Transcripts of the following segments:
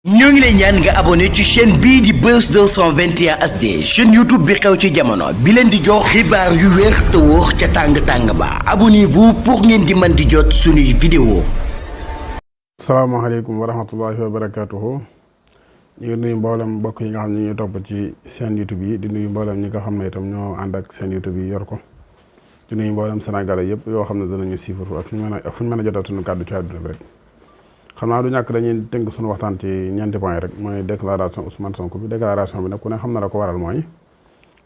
ñoo ngi lay ñaan nga abonné ci chaîne bii di Buzz 221 HD chaîne YouTube bi xew ci jamono bi leen di jox xibaar yu wér te wóor ca tàng-tàng ba abonnez-vous pour ngeen di mën di jot suñuy vidéo. salaamaaleykum wa rahmatullahi wa barakaatuhu. ñu ngi nuyu mboolem mbokk yi nga xam ne ñu topp ci chaîne YouTube yi di nuyu mboolem ñi nga xam ne itam ñoo ànd ak chaîne YouTube yi yor ko di nuyu mboolem Sénégalais yëpp yoo xam ne danañu siifar ak fu ñu mën a jotal suñu kàddu ci àdduna bi rek. xam naa du ñàkk dañuy tënk suñu waxtaan ci ñeenti point rek mooy déclaration Ousmane Sonko bi déclaration bi nag ku ne xam na la ko waral mooy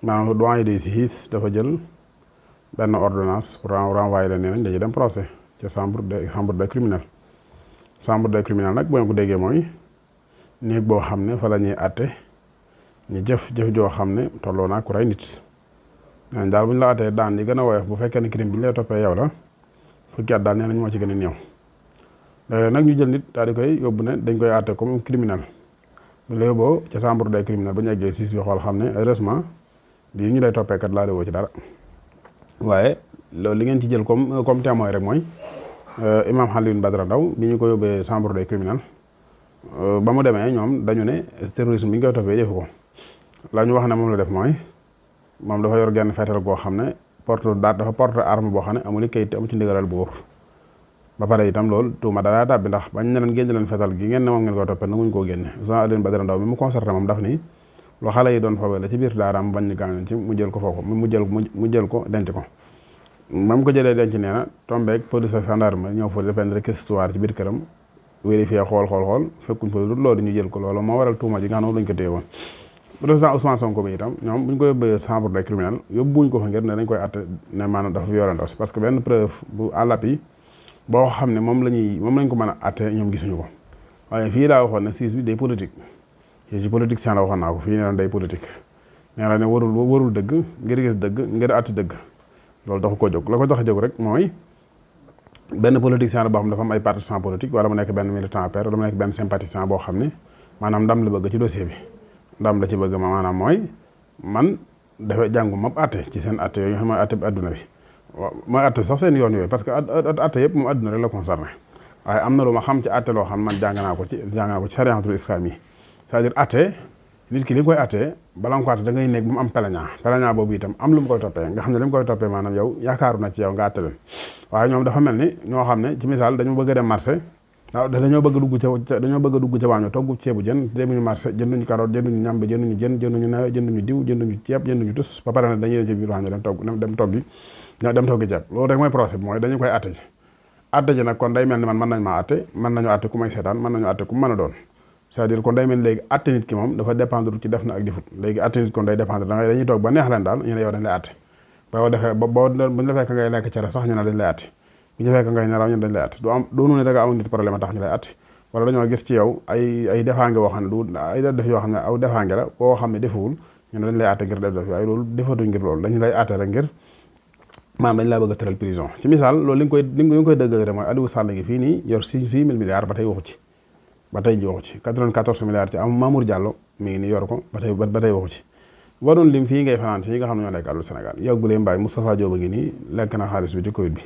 maanaam doyen des juges dafa jël benn ordonnance pour renvoyer leen nee nañ dañuy dem procès ca chambre des criminels chambre des criminels nag boo ko déggee mooy néeg boo xam ne fa la ñuy àtte ñu jëf joo xam ne tolloo naa ku rey nit nee nañ daal bu ñu la àttee daan yi gën a woyof bu fekkee ne crime bi ñu lay toppee yow la fukki at daal nee nañ moo ci gën a néew. nag ñu jël nit daal di koy yóbbu ne dañ koy àtte comme criminel bu la yóbboo ca chambre des criminels ba ñu eggee siis bi xool xam ne heureusement lii ñu lay toppee kat laa woo ci dara waaye loolu li ngeen ci jël comme témoin rek mooy imam Alioune Badara Ndao bi ñu ko yóbbee chambre des criminels ba mu demee ñoom dañu ne terrorisme bi ñu koy toppee defu ko la ñu wax ne moom la def mooy moom dafa yor genn feetal goo xam ne dafa porte arme boo xam ne amul kayit amu ci ndigalal buur ba pare itam loolu tuuma dara tàbbi ndax bañ ne leen génne leen fetal gi ngeen ne moom ngeen koy toppee nanguñ koo génne Jean Alioune Badara Ndao mi mu concerté moom daf ni lu xale yi doon fawee la ci biir daaraam bañ ñu gaañoon ci mu jël ko foofu mu jël ko denc ko mam ko jëlee denc nee na tombeeg police ak gendarme ñëw fa def benn réquisitoire ci biir këram vérifié xool fekkuñ fa lu loolu ñu jël ko loolu moo waral tuuma ji nga xam ne lañ ko téye woon président Ousmane Sonko bi itam ñoom bu ñu ko yóbbee chambre des criminels yóbbuwuñ ko fa ngir ne dañ koy atte ne maanaam dafa violé ndaw si parce que benn preuve bu à l'appui boo xam ne moom lañ ko mën a atte ñoom gisuñu ko waaye fii laa waxoon ne siis bi day politique ci politique seen la waxoon naa ko fii nee na day politique nee na ne warul dëgg ngir gis dëgg ngir atti dëgg loolu taxu ko jóg la ko tax a jóg rek mooy benn politicien boo xam ne dafa am ay partisan politique wala mu nekk benn militant APR wala mu nekk benn sympathisant boo xam ne maanaam ndam la bëgg ci dossier bi ndam la ci bëgg ma maanaam mooy man dafa jàngu ma atte ci seen atte yooyu nga xam mooy atte bi adduna bi mooy atte sax seen yoon yooyu parce que atte yëpp moom adduna rek la concerné waaye am na lu ma xam ci atte loo xam man jàng naa ko ci chariatul islam yi c'est-à-dire atte nit ki li nga koy attee bala nga ko atte da ngay nekk ba mu am peleñaa boobu itam am lu mu koy toppee nga xam ne li mu koy toppee maanaam yow yaakaaru na ci yow nga atte leen waaye ñoom dafa mel ni ñoo xam ne ci misaal dañoo bëgg a dem marché waaw dañoo bëgg a dugg ca waañu togg ceebu jën demuñu marché jënduñu carotte jënduñu ñàmbi jënduñu jën jënduñu nawe jënduñu diw jënduñu ceeb jënduñu tus ba pare ne dañuy dem ci biir waañu dem toggi ceeb loolu rek mooy procès bi mooy dañu koy atte ji nag kon day mel ni man mën nañ maa atte mën nañu atte ku may seetaan mën nañu atte ku mën a doon c'est-à-dire kon day mel ni léegi atte nit ki moom dafa dépendre ci def na ak difut léegi atte nit kon day dépendre dañuy toog ba neex leen daal ñu ne yow dañ lay atte boo defee bu ñu la fekk ngay lekk cere sax ñu ne dañ lay atte bu ñu fekk ngay nelaw ñu dañ lay atte doonu ne da nga am nit problème a tax ñu lay atte wala dañoo gis ci yow ay defaange woo xam ne du ay def yoo xam ne aw defaange la boo xam ne defuwul ñu ne dañ lay atte ngir def waaye loolu defatuñ ngir loolu dañu lay atte rek ngir maanaam dañ laa bëgg a tëral prison ci misaal loolu li nga koy dëggal rek mooy Aliou Sall gi fii nii yor 6 milliards ba tey waxu ci ba tey ji waxu ci 94 milliards ci am Mamour Diallo mi ngi nii yor ko ba tey waxu ci waroon lim fii ngay fanaan ci ñi nga xam ne ñoo lekk àllu Sénégal yàggulee mbaay Moustapha Diop a ngi nii lekk na xaalis bi ci Covid bi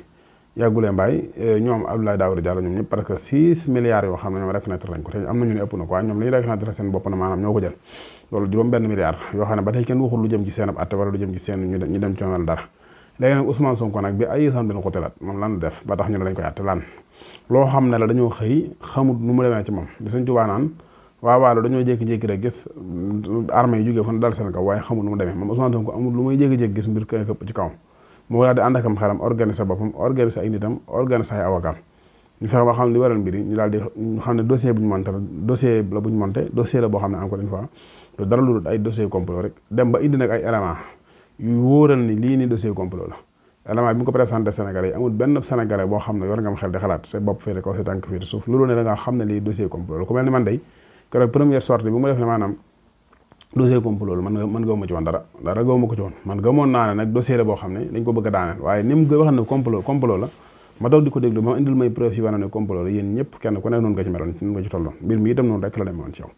yàggulee mbaay ñoom Abdoulaye Daouda Diallo ñoom ñëpp parce que 6 milliards yoo xam ne ñoom reconnaître lañ ko te am na ñu ne ëpp na quoi ñoom li ñu reconnaître seen bopp na maanaam ñoo ko jël loolu juróom benn milliard yoo xam ne ba tey kenn waxul lu jëm ci seen ab atte wala lu jëm ci seen ñu dem ci yoonal dara léegi nag Ousmane Sonko nag bi ay san bin xutilat moom lan def ba tax ñu ne dañ koy atte lan loo xam ne la dañoo xëy xamul nu mu demee ci moom di Sëñ Tuubaa naan waaw dañoo jékki-jékki rek gis armée yi jógee fu ne dal seen kaw waaye xamul nu mu demee moom Ousmane Sonko amul lu muy jékki-jékki gis mbir këpp ci kawam mu daal di ànd akam xelam organiser boppam organiser ay nitam organiser ay awakam ñu fexe ba xam li waral mbir yi ñu daal di xam ne dossier bu ñu monté dossier la bu ñu monté dossier la boo xam ne encore une fois lu dara lu dul ay dossier complot rek dem ba indi nag ay éléments yu wóoral ni lii ni dossier complot la élément bi mu ko présenté Sénégalais yi amul benn Sénégalais boo xam ne yor nga am xel di xalaat sa bopp féete kaw sa tànk féete suuf loolu ne da nga xam ne lii dossier complot la ku mel ni man day keroog première sortie bi mu def ne maanaam dossier complot la man gawma ci woon dara gawma ko ci woon man gëmoon naa ne nag dossier la boo xam ne dañ ko bëgg a daaneel waaye ni mu wax ne complot la ma daw di ko déglu ma indil may preuve yi wane ne complot la yéen ñëpp kenn ku ne noonu nga ci meloon noonu nga ci tolloon mbir mi itam noonu rek la demoon ci yow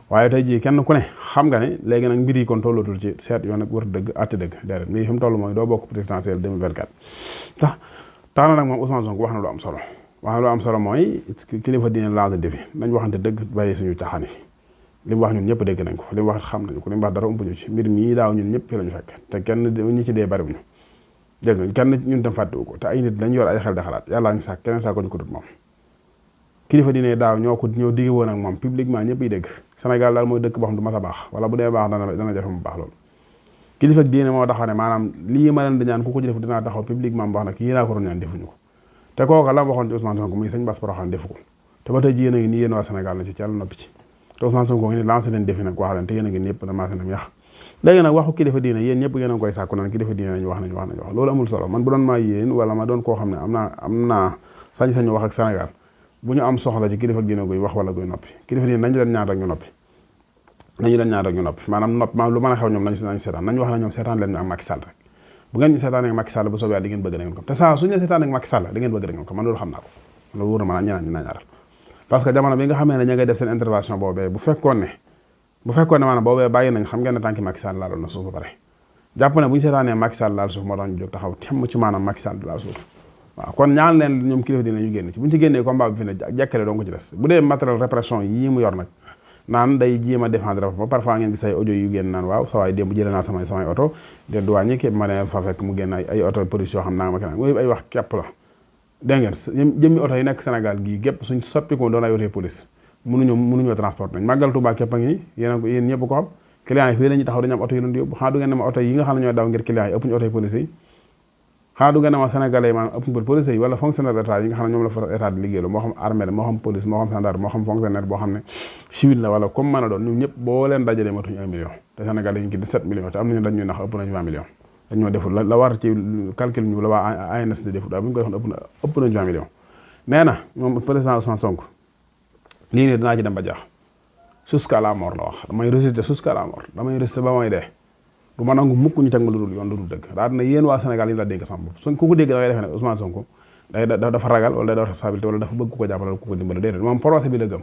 waaye tey jii kenn ku ne xam nga ne léegi nag mbir yi kon tollatul ci seet yoon nag war dëgg àtte dëgg déedéet mbir yi fi mu toll mooy doo bokk présidentielle 2024 tax na nag moom Ousmane Sonko wax na lu am solo wax lu am solo mooy kilifa diine lancé défi nañ waxante dëgg bàyyi suñu caaxaan yi li mu wax ñun ñëpp dégg nañ ko li mu wax xam nañ ko li mu wax dara umpuñu ci mbir mii daaw ñun ñëpp fi lañu fekk te kenn ñi ci dee bariwuñu dégg nga kenn ñun tam fàttewu ko te ay nit lañ yor ay xel di xalaat yàllaa ñu sàkk keneen sàkko ñu ko dut moom kilifa diine daaw ñoo digg woon ak moom publiquement ñëpp yi dégg Sénégal daal mooy dëkk boo xam du mas a baax wala bu dee baax dana jafe mu baax loolu kilifa diine moo taxaw ne maanaam lii ma leen di ñaan ku ko ci def dinaa taxaw publiquement wax nag kii laa ko doon ñaan defuñu ko te kooka la waxoon ci Ousmane Sonko muy sëñ Bass Porokhane defu ko te ba tey ji yéen a ngi nii yéen waa Sénégal na ci yàlla noppi ci te Ousmane Sonko ngi ni lancé leen defi nag wax leen te yéen a ngi nii yëpp damancé nam yax léegi nag waxu kilifa diine yéen ñëpp ngeen a koy sàkku naan kilifa diine nañu wax loolu amul solo man bu doon maa yéen wala ma doon koo xam ne am naa sañ-sañu wax ak Sénégal bu ñu am soxla ci kilifa diine guy wax wala guy noppi kilifa diine nañu leen ñaan rek ñu noppi maanaam lu mën a xew ñoom nañ seetaan nañ wax na ñoom seetaan leen ñu am Macky Sall rek bu ngeen ñu seetaanee ak Macky Sall bu soobee yàlla di ngeen bëgg da ngeen ko te saa suñu leen seetaanee ak Macky Sall da ngeen bëgg da ngeen ko man loolu xam naa ko loolu wóor na ma ñeneen ñi naa ñaaral parce que jamono bi nga xamee ne ña ngay def seen intervention boobee bu fekkoon ne maanaam boobee bàyyi nañ xam ngeen ne tànki Macky Sall laaloon na suuf ba pare jàpp ne bu ñu seetaanee Macky Sall laal suuf moo tax ñu jóg taxaw temm ci maanaam Macky Sall laal suuf waaw kon ñaan leen ñoom kilifa dina ñu génn ci bu ñu ci génnee combat bi fi ne jekkale doo ko ci des bu dee matériel répression yii mu yor nag naan day jéem a défendre ba parfois ngeen gis ay audio yu génn naan waaw sa waay démb jëlee naa samay oto de douane képp ma ne fa fekk mu génn ay oto police yoo xam naa ma kenn mooy ay wax képp la dégg ngeen jëmmi oto yi nekk Sénégal gii gépp suñ soppiko doon ay oto police mënuñoo transport nañ màggal Tuubaa képp a ngi nii yéen ñëpp ko xam client yi fii la ñuy taxaw dañu am oto yi leen di yóbbu xanaa du ngeen ne ma oto yi nga xam ne ñoo daw ngir client yi ëpp ñu oto yi police yi xanaa du ngeen ne ma sénégalais yi maanaam ëpp ñu police yi wala fonctionnaire d'état yi nga xam ne ñoom la fa état di liggéeylu moo xam armée la moo xam police moo xam gendarme moo xam fonctionnaire boo xam ne civil la wala comme mën a doon ñun ñëpp boo leen dajalee matuñu 1 million te sénégalais yi ñu ngi 17 millions te am nañu dañ ñuy nax ëpp nañu 20 millions dañ ñoo deful la war ci calcul ñu la waa ANSD deful daal bu ñu koy defoon ëpp nañu 20 millions nee na moom président Ousmane Sonko lii ne dinaa ci dem ba jeex jusqu'à la mort la wax damay résister jusqu'à la mort damay résister ba may dee du ma nangu mukk ñu teg ma lu dul yoon lu dul dëgg daa dina yéen waa Sénégal yi la dénk sama bopp ku ko dégg da ngay defee ne Ousmane Sonko dafa ragal wala day dafa responsabilité wala dafa bëgg ku ko jàppale wala ku ko dimbale déedéet moom procès bi la gëm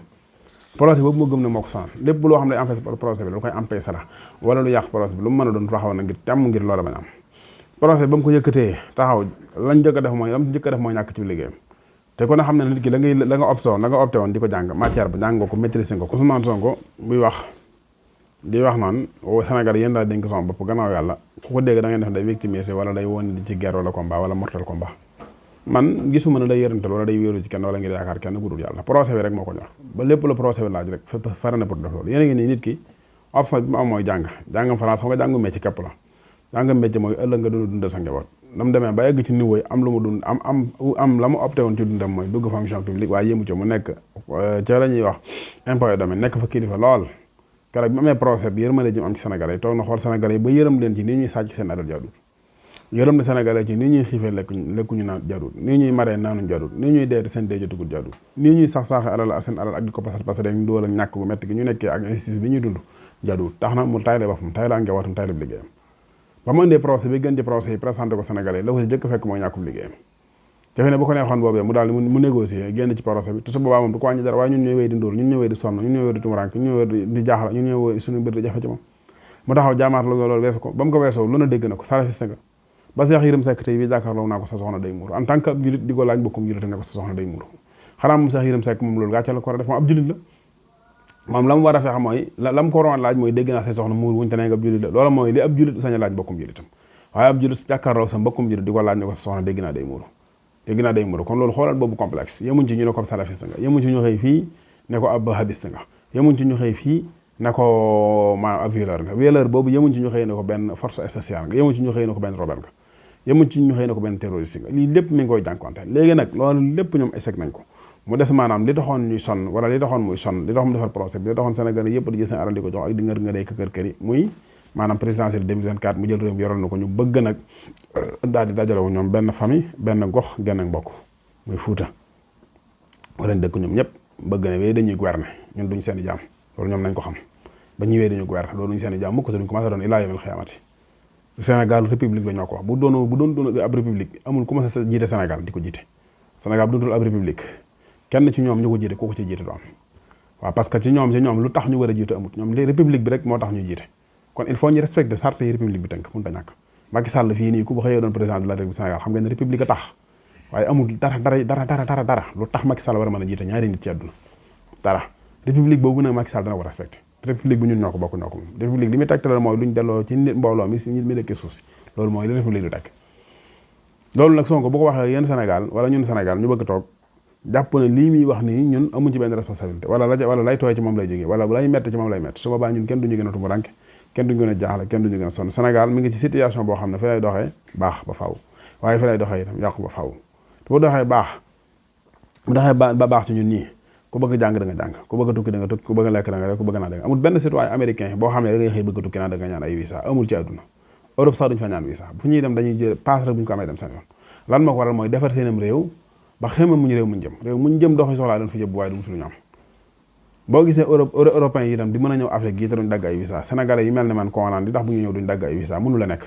procès boobu moo gëm ne moo ko sonal lépp loo xam ne empêche procès bi lu koy empêche la wala lu yàq procès bi lu mu mën a doon taxaw na ngir temm ngir loola bañ am procès ba mu ko yëkkatee taxaw lañ njëkk a def mooy ñàkk ci liggéeyam te kon xam ne nit ki la nga opté woon di ko jàng matière ba jàng nga ko maîtriser nga ko Ousmane Sonko buy wax di wax noonu Sénégal yéen daal dénk sama bopp gannaaw yàlla ku ko dégg da ngeen def day victimiser wala day woon di ci guerre wala combat wala mortel combat man gisuma ne day yërëntal wala day wéeru ci kenn wala ngir yaakaar kenn ku dul yàlla procès bi rek moo ko ñor ba lépp la procès bi laaj rek fara na pour def loolu yéen a ngi nii nit ki option bi mu am mooy jàngam France xam nga jàngu métier képp la jàngam métier mooy ëllëg nga doon dundal sa njaboot dam demee ba egg ci niveau am lu mu dund am la mu opté woon ci dundam mooy dugg fonction publique waaye yému ci mu nekk ca la ñuy wax impôt et domaine nekk fa kilifa lool keroog bi amee procès bi yërmande ji mu am ci Sénégalais yi toog na xool Sénégalais yi ba yërëm leen ci nii ñuy sàcc seen alal jaadul yërëm na Sénégalais ci nii ñuy xiifee lekkuñu naan jaadul nii ñuy maree naanuñ jaadul nii ñuy deeti seen dee jotugul jaadul nii ñuy sax-saaxe alal seen alal ak di ko parce que ñu duwal ak ñàkk gu métti gi ñu nekkee ak injustice bi ñuy dund jaadul tax na mu tayle boppam tayle ak njabootam tayle bi liggéeyam ba mu indee procès bi gën ci procès yi présenté ko Sénégalais yi la ko ci jëkk fekk mooy ñàkkub liggéeyam jafe ne bu ko neexoon boobee mu daal mu négocier génn ci procès bi te su boobaa moom du ko wàññi dara waaye ñun ñooy wéy di ndóol ñun ñooy wéy di sonn ñun ñooy wéy di tumurank ñun ñooy wéy di jaaxal ñun ñooy wéy suñu mbir di jafe ci moom mu taxaw jaamaar loolu weesu ko ba mu ko weesoo lu na dégg na ko salafiste nga ba Cheikh Yérim Seck tey bi jàkkaarloo naa ko sa soxna day muuru en tant que ab julit di ko laaj bokkum julit ne ko sa soxna day muuru xanaa moom Cheikh Yérim Seck moom loolu gàcce la ko war a def moom ab julit la moom la mu war a fexe mooy la mu ko waroon laaj mooy dégg naa say soxna muuru wuñu te ne nga ab julit la loolu mooy li ab julit sañ a laaj bokkum julitam waaye ab julit jàkkaarloo sa mbokkum julit di ko laaj ne ko sa soxna dégg naa day muuru kon loolu xoolal boobu complexe yemuñ ci ñu ne ko salafiste nga yemuñ ci ñu xëy fii ne ko ab habiste nga yemuñ ci ñu xëy fii ne ko maanaam ab violeur boobu yemuñ ci ñu xëy ne ko benn force spéciale nga yemuñ ci ñu xëy ne ko benn rebelle nga yemuñ ci ñu xëy ne ko benn terroriste nga lii lépp mi ngi koy jànkonte léegi nag loolu lépp ñoom échec nañ ko mu des maanaam li taxoon ñuy sonn wala li taxoon muy sonn li taxoon mu defar procès bi li taxoon Sénégal yëpp di jël seen alal di ko jox ak di ngër ngëree kër yi muy maanaam présidentielle 2024 mu jël réew mi yoroon na ko ñu bëgg nag daal di dajalewu ñoom benn famille benn gox genn ak mbokk muy Fuuta wala dëkk ñoom ñëpp bëgg ne wéy dañuy gouverner ñun duñ seen i jaam loolu ñoom nañ ko xam ba ñuy wéy dañuy gouverner loolu duñ seen i jaam mukk te duñ commencé doon ilaa yawmil xiyaamati Sénégal république la ñoo ko wax bu doon ab république amul ku ma sa jiite Sénégal di ko jiite Sénégal bu dootul ab république kenn ci ñoom ñu ko jiite kooku ci jiite du am waaw parce que ci ñoom lu tax ñu war a jiite amut ñoom li république bi rek moo tax ñuy jiite kon il faut ñu respecter charte yi république bi tënk mënut a ñàkk Macky Sall fii nii ku ba xëyee doon président de la République du Sénégal xam ngeen ne république a tax waaye amul dara lu tax Macky Sall war a mën a jiite ñaari nit ci àdduna dara. république boobu nag Macky Sall dana ko respecté république bi ñun ñoo ko bokk moom république li muy tegtal mooy luñ delloo ci nit mbooloo mi si nit mi dëkkee suuf si loolu mooy li république du tekk loolu nag Sonko bu ko waxee yéen Sénégal wala ñun Sénégal ñu bëgg toog jàpp ne lii muy wax nii ñun amuñ ci benn responsabilité wala lay tooy ci moom lay jógee wala lay metti ci moom lay metti su boobaa ñun kenn duñu gën a tumuranke kenn duñu gën a jaaxle kenn duñu gën a sonn Sénégal mi ngi ci situation boo xam ne fi lay doxee baax ba faaw waaye fi lay doxee itam yàqu ba faaw te bu doxee ba baax ci ñun ñii ku bëgg jàng da nga jàng ku bëgg tukki da nga tukki ku bëgg lekk da nga lekk ku bëgg naa da nga amul benn citoyen américain boo xam ne da ngay xëy bëgg tukki naa da nga ñaan ay visa amul ci àdduna Europe sax duñ fa ñaan visa fu ñuy dem dañuy jël passe rek bu ñu ko amee dem seen yoon lan moo ko waral mooy defar seenam réew ba xema muñu réew muñ jëm doxi soxlaa doon fi jëb waaye du musul ñu am boo gisee européens yi itam di mën a ñëw Afrique yi te duñ dagg ay visa sénégalais yi mel ne man ko naan di tax bu ñu ñëw duñ dagg ay visa mënu la nekk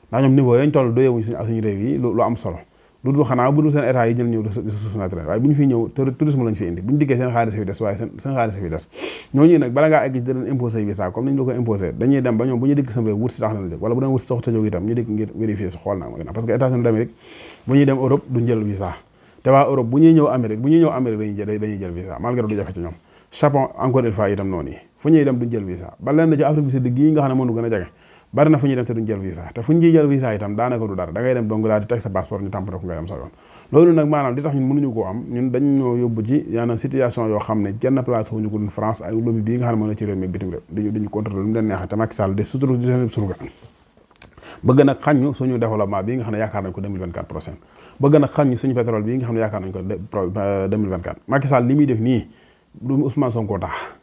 ndax ñoom niveau yañ toll doyewuñ suñu réew yi lu am solo lu dul xanaa bu dul seen état yi jël ñëw ressource naturelle waaye bu ñu fiy ñëw tourisme lañ fi indi bu ñu diggee seen xaalis fi des waaye seen xaalis fi des ñooñu nag bala ngaa egg ci da leen imposé visa comme nañ la ko imposé dañuy dem ba ñoom bu ñu dikk sam réew wut si tax na la jóg wala bu doon wut si tax jóg itam ñu dikk ngir vérifier si xool naa ma gën a parce que États-Unis d'Amérique bu ñuy dem Europe duñ jël visa te waa Europe bu ñuy ñëw Amérique dañuy jël visa malgré du jafe ci ñoom Japon encore une fois itam noonu yi fu ñuy dem duñ jël visa ba leen ci Afrique du Sud gii nga xam ne mënu gën a jege bari na fu ñuy dem te duñ jël visa te fu ñu jël visa itam daanaka du dara da ngay dem donc daal di teg sa passeport ñu tamponné ko ngay dem sa yoon loolu nag maanaam li tax ñun mënuñu koo am ñun dañ ñoo yóbbu ci yaanaam situation yoo xam ne jenn place wuñu ko dun France ay lobby bii nga xam ne mën na ci réew mi bitim réew dañu contrôler lu mu leen neexee te Macky Sall de surtout du seen surga bëgg nag xañ ñu suñu développement bii nga xam ne yaakaar nañ ko 2024 prochain bëgg nag xañ ñu suñu pétrole bii nga xam ne yaakaar nañ ko 2024 Macky Sall li muy def nii du Ousmane Sonko tax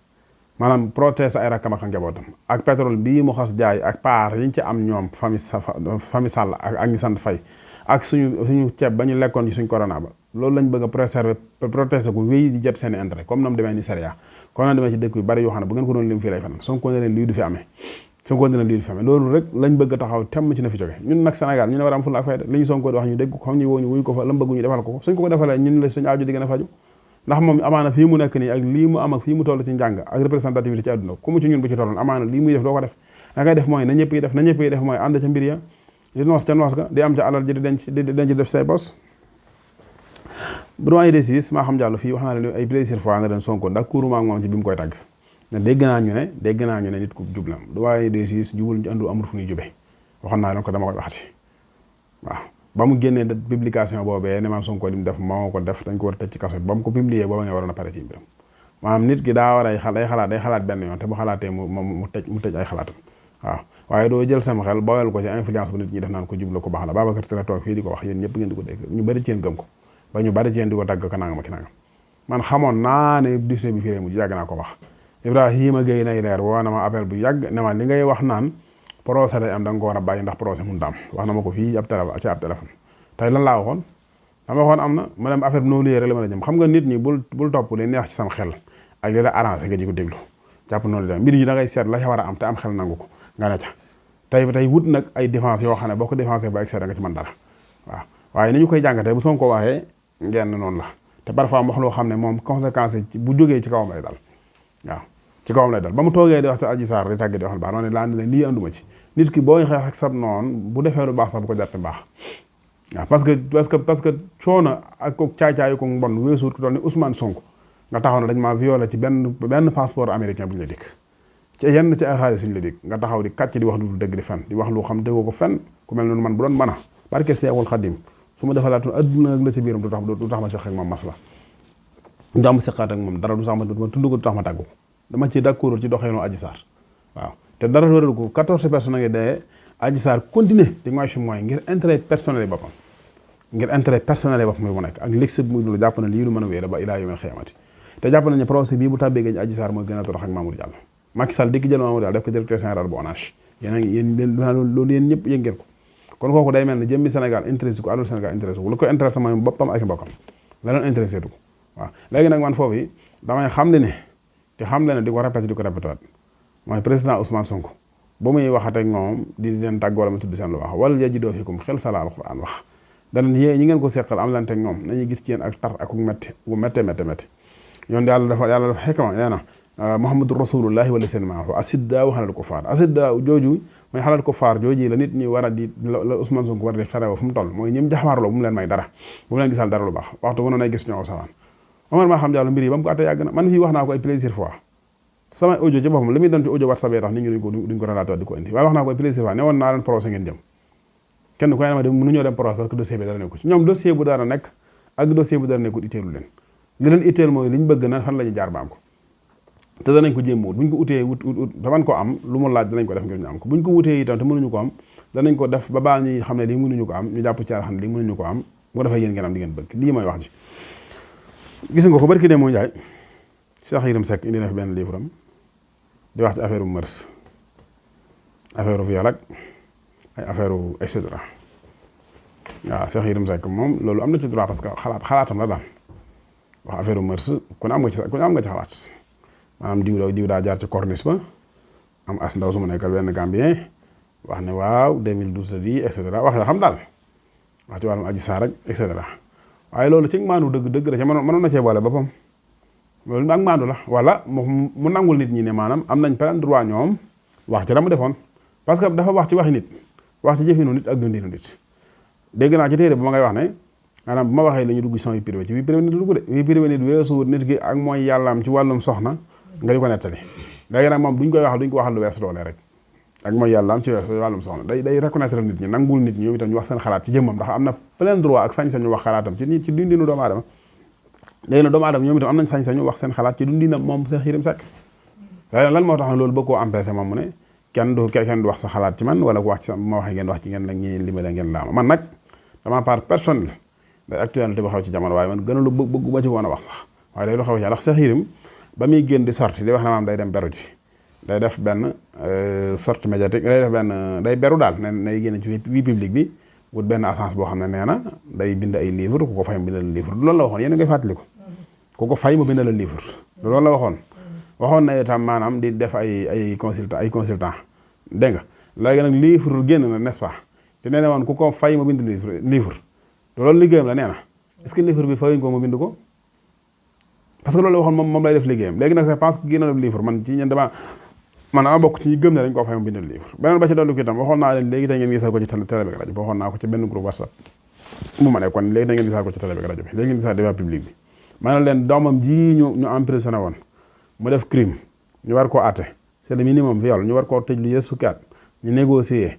maanaam protéger ay rakkam ak njabootam ak pétrole bii mu xas jaay ak part yiñ ci am ñoom famille Sall ak ñi sant Faye ak suñu ceeb ba ñu lekkoon ci suñ corona ba loolu lañ bëgg a préserver protéger ko wéy di jet seen intérêt comme nam demee ni Séria comme nam demee ci dëkk yu bari yoo xam ne bu ngeen ko doon lim fii lay fan Sonko ne leen lii du fi amee loolu rek lañ bëgg a taxaw temm ci na fi jóge ñun nag Sénégal ñu ne war a am fulla ak fayda li ñu Sonko di wax ñu dégg ko xam ñu woo ñu wuy ko fa lam bëgg ñu defal ko suñ ko defalee ñun la suñu aaju di gën a faju ndax moom amaana fii mu nekk nii ak lii mu am ak fii mu toll ci njàng ak représentativité ci àdduna ku mu ci ñun bu ci tolloon amaana lii muy def doo ko def da ngay def mooy na ñëpp yi def mooy ànd ca mbir ya di noos ca noos ga di am ca alal ji di denc def say bos doyen des six maa xam jàllu fii wax naa leen ay plaisir fois na leen Sonko ndax kuuruma ak moom ci bi mu koy tàgg ne dégg naa ñu ne nit ku jub la doyen des six jubul ñu andu amul fu ñuy jube waxoon naa leen ko dama koy waxati waaw ba mu génnee publication boobee ne maam Sonko li mu def moo ko def dañ ko war a tëj ci kaso ba mu ko publier booba nga waroon a pare ci mbiram maanaam nit ki daa war ay xalaat benn yoon te bu xalaatee mu tëj ay xalaatam waaw waaye doo jël sama xel booyal ko ci influence bu nit ñi def naan ko jubla ko baax la Babacar Touré toog fii di ko wax yéen ñëpp ngeen di ko dégg ñu bari ci yéen gëm ko ba ñu bari ci yéen di ko tàgg ka nangam ak nangam man xamoon naa ne dossier bi fii mu yàgg naa ko wax Ibrahima Gueye nay leer woo na ma appel bu yàgg ne ma li ngay wax naan procès day am da nga ko war a bàyyi ndax procès mun daam wax na ma ko fii ci ab téléphone tey lan laa waxoon dama waxoon am na ma dem affaire bi noonu liyee rek la mën a jëm xam nga nit ñi bul topp li neex ci sam xel ak li la arrangé nga ji ko déglu jàpp noonu la mbir yi da ngay seet la ca war a am te am xel nangu ko nga ne ca tey wut nag ay défense yoo xam ne boo ko défensé ba excès da nga ci mën dara waaw waaye ni ñu koy jàngatee bu Sonko waxee ngeen noonu la te parfois mu wax loo xam ne moom conséquences yi bu jógee ci kawam lay dal waaw ci kawam lay dal ba mu toogee di wax te Adji Sarr di tàgge di wax lu baax ma ne laa ne lii anduma ci nit ki boo xeex ak sab noonu bu defee lu baax sax bu ko jàppee baax waaw parce que coono ak ko caay-caay ko mbon weesuut ku toll ni Ousmane Sonko nga taxaw ne dañ maa violé ci benn passeport américain bu ñu la dikk ci yenn ci ay xaalis suñu la dikk nga taxaw di kàcc di wax lu dëgg di fen di wax lu xam déggoo ko fen ku mel noonu man bu doon mën a barke Seexul Xadim su ma defalaatoon adduna ak la ci biiram du tax ma seq ak moom mas la du tax ma seqaat ak moom dara du sax ma tudd ko du tax ma tàggu ko dama ci d'accord ci doxeenu Adji Sarr waaw te dara wëral ko 14 personnes ngi dee Adji Sarr continuer di mooy si mooy ngir intérêt personnel boppam mu nekk ak l'excès bi muy dund jàpp na lii lu mën a wéer ba ilaa yawmil xiyaamati te jàpp nañ ne procès bii bu tàbbee gañ Adji Sarr mooy gën a torox ak Mamour Diallo Macky Sall dikk jël Mamour Diallo def ko directeur général bu ONAS loolu yéen ñëpp yëg ngeen ko kon kooku day mel ne jëmmi Sénégal intéressé ko alors Sénégal intéressé ko lu ko intéressé mooy boppam ak mbokkam la doon intéressé du ko waaw léegi nag man foofu yi damay xam le ne di ko répété waat mooy président Ousmane Sonko ba muy waxat ak moom di leen tàgg wala ma tudd seen lu wax wala yajidoo fiikum xel sala alquran wax danañ yee ñi ngeen ko seqal am lante ak ñoom nañuy gis ci yéen ak tar ak métti bu méttee yoon yàlla dafa xekma nee na muhammadu rasulullahi wala seen maahu asiddaa xalal kufaar asiddaa jooju mooy xalal kufaar jooju la nit ñi war a di la Ousmane Sonko war a def tarewa fu mu toll mooy ñim jaxamaarloo bu mu leen may dara bu mu leen gisal dara lu baax waxtu woon ay gis ñoo sawaan Omar maa xam Diallo mbir yi ba mu ko atte yàgg na man fii wax naa ko ay plaisir fois sama audio ci boppam li muy doon ci audio WhatsApp tax nit ñi duñ ko relaté di ko indi waaye wax naa ko ay plaisir fois ne woon naa leen procès ngeen jëm kenn ku ne ma dem mënuñoo dem procès parce que dossier bi dara nekku ci ñoom dossier bu dara nekk ak dossier bu dara nekkul itteelu leen li leen itteel mooy li ñu bëgg na fan la ñu jaar ba am ko te danañ ko jéem wut buñ ko utee wut te man ko am lu mu laaj danañ ko def ngir ñu am ko buñ ko wutee itam te mënuñu ko am danañ ko def ba baa ñuy xam ne lii mënuñu ko am ñu jàpp ci xam ne lii mënuñu ko am bu defee yéen ngeen am di ngeen bëgg lii mooy wax ji gis nga ko barki dee moo njaay Cheikh Yérim Seck indi na fi benn livre am di wax ci affaire mœurs affaire viol ak ay affaire et cetera waaw Cheikh Yérim Seck moom loolu am na ci droit parce que xalaatam la daal wax affaire mœurs ku ne am nga ci xalaat maanaam diw daa jaar ci corniche ba am as ndaw su ma nekkal benn Gambien wax ne waaw 2012 di et cetera wax yoo xam daal wax ci wàllum Adji Sarr ak et cetera waaye loolu ci maandu dëgg da ca mënoon na cee boole boppam loolu ak maandu la wala mu nangul nit ñi ne maanaam am nañ plein droit ñoom wax ci la mu defoon parce que dafa wax ci waxi nit wax ci jëfinu nit ak dundinu nit dégg naa ci téere ba ma ngay wax ne maanaam bu ma waxee la ñu dugg sama vie privée ci vie privée nit dugg de vie privée nit weesu nit ki ak mooy yàllaam ci wàllum soxna nga di ko nettali léegi nag moom duñ ko waxal lu wees loolee rek ak mooy yàllaam ci wàllum soxna day reconnaître nit ñi nangul nit ñi ñoom itam ñu wax seen xalaat ci jëmmam ndax am na plein droit ak sañ-sañu wax xalaatam ci dundinu doomu aadama léegi nag doomu aadama ñoom itam am nañ sañ-sañu wax seen xalaat ci dundinam moom Cheikh Yérim Seck léegi nag lan moo tax ne loolu bëgg koo empêché moom mu ne kenn du wax sa xalaat ci man wala ku wax ci ma waxee ngeen wax ci ngeen nag ñi limale ngeen laama man nag dama part personnel day actualité ba xaw ci jamono waaye man gën a lu bëggu ba ci woon a wax sax waaye day lu xaw ci ndax Cheikh Yérim ba muy génn di sorti di wax na maam day dem beru ji day def benn sortie médiatique day def benn day beru daal ne nay génn ci vie publique bi wut benn agence boo xam ne nee na day bind ay livre ku ko fay mu bindal livre du loolu la waxoon yéen a ngay fàttaliku ku ko fay mu bindal livre du loolu la waxoon na itam maanaam di def ay consultant dégg nga léegi nag livre génn na n'est-ce pas te nee na woon ku ko fay mu bind livre du loolu liggéeyam la nee na est-ce que livre bi fayuñ ko mu bind ko parce que loolu la waxoon moom lay def liggéeyam léegi nag je pense que génn na livre man dama bokk ci ñi gëm ne dañ koo fay mu bindal livre beneen ba ci dolli ko itam waxoon naa leen léegi tey ngeen gisal ko ci télé bi rajo bi waxoon naa ko ci benn groupe WhatsApp bu ma nekkoon léegi tey ngeen gisal ko ci télé bi rajo bi léegi ngeen gisal débat public bi ma ne leen doomam ji ñu emprisonné woon mu def crime ñu war koo àtte c'est le minimum viol ñu war koo tëj lu yées fukki at ñu négocier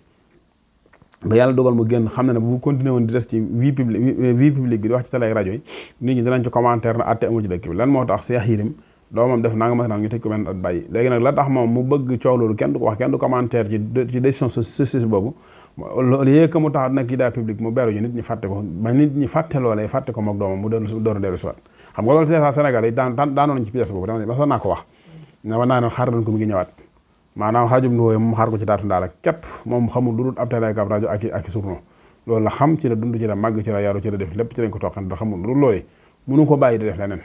ba yàlla dogal mu génn xam na ne bu continuer woon di des ci vie publique bi di wax ci télé rajo yi nit ñi dinañ ci commentaire na àtte amul ci dëkk bi lan moo tax Cheikh Yérim doomam def nanga mas nag ñu tëj ko benn at bàyyi léegi nag la tax moom mu bëgg coow loolu kenn du ko wax kenn du commentaire ci décision justice boobu loolu yéeg mu tax nag kii daa public mu beru ñu nit ñi fàtte ko ba nit ñi fàtte loolee fàtte ko mook doomam mu door a dellu si waat xam nga loolu c'est Sénégal yi daanoon nañ ci pièce boobu dama ba naa ko wax ne war naa ne xaar doon ko mu ngi ñëwaat maanaam xaajum nuwooye moom xaar ko ci taatu ndaala képp moom xamul lu dul ab télé ak ab rajo ak journaux loolu la xam ci la dund ci la màgg ci la yaru ci la def lépp ci lañ ko toqan da xamul lu loolu mënu ko bàyyi di def leneen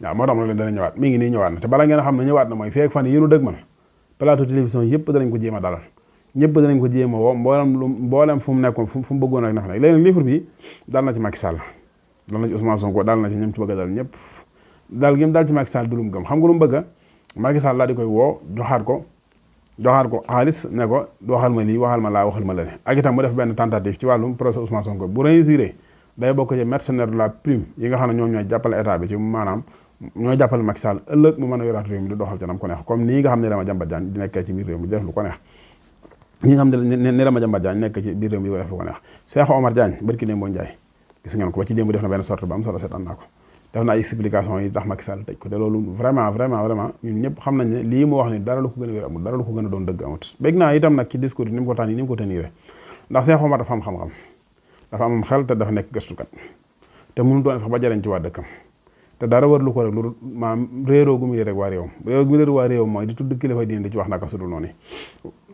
waaw moo tax ma leen dana ñëwaat mi ngi nii ñëwaat na te bala ngeen a xam ne ñëwaat na mooy feek fan yéenu dëgg man plateau télévision yëpp danañ ko jéem a dalal ñëpp danañ ko jéem a woo mboolem fu mu nekkoon fu mu bëggoon rek na fa nekk léegi nag livre bi dal na ci Macky Sall dal na ci Ousmane Sonko dal na ci ñoom ci bëgg a dal ñëpp dal gi mu dal ci Macky Sall du lu mu gëm xam nga lu mu bëgg a Macky Sall daal di koy woo joxaat ko xaalis ne ko waxal ma lii waxal ma laa waxal ma la ne ak itam mu def benn tentative ci wàllum procès Ousmane Sonko bu réussir day bokk ci mercenaire de la prime yi nga xam ne ñoom ñooy jàppale état bi ci maanaam ñooy jàppale Macky Sall ëllëg mu mën a yoraat réew mi di doxal ci nam ko neex comme nii nga xam ne Dama Jàmbat Jaañ di nekkee ci biir réew mi di def lu ko neex ñi nga xam ne Dama Jàmbat Jaañ nekk ci biir réew mi di ko def lu ko neex Cheikh Omar Diagne barki démb boo Njaay gis ngeen ko ba ci démb def na benn sorte ba am solo seetaan naa ko def na ay explication yi tax Macky Sall tëj ko te loolu vraiment ñun ñëpp xam nañ ne lii mu wax ni dara lu ko gën a wér amul dara lu ko gën a doon dëgg amut bég naa itam nag ci discours yi ni mu ko teniré ndax Cheikh Omar dafa am xam-xam dafa am xel te dafa nekk gëstukat te mënu doon fex ba jariñ ci waa dëkkam te dara war lu ko rek lu maanaam réeroo gu muy rek waa réewam réeroo gu muy réer waa réewam mooy di tudd kilifa diine di ci wax naka sudul noonu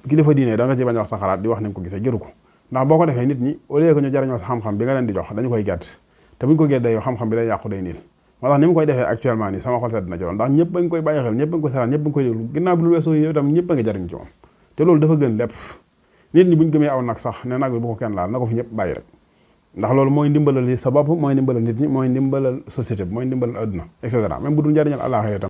kilifa diine da nga ci bañ wax sa xalaat di wax ni nga ko gisee jëru ko ndax boo ko defee nit ñi au lieu que ñu jariñoo sa xam-xam bi nga leen di jox dañu koy gàtt te buñ ko géddee yow xam-xam bi day yàqu day niil moo tax ni mu koy defee actuellement nii sama xol sedd na ci loolu ndax ñëpp ba nga koy bàyyi xel ñëpp ba nga koy seetaan ñëpp ba nga koy déglu ginnaaw bi lu weesoo yow itam ñëpp a ngi jariñ ci moom te loolu dafa gën lépp nit ñi buñ gëmee aw nag sax ne nag bi bu ko kenn laal na ko fi ñëpp bàyyi rek ndax loolu mooy ndimbalal sa bopp mooy ndimbalal nit ñi mooy ndimbalal société bi mooy ndimbalal adduna et cetera même bu dul njariñal àllaaxira itam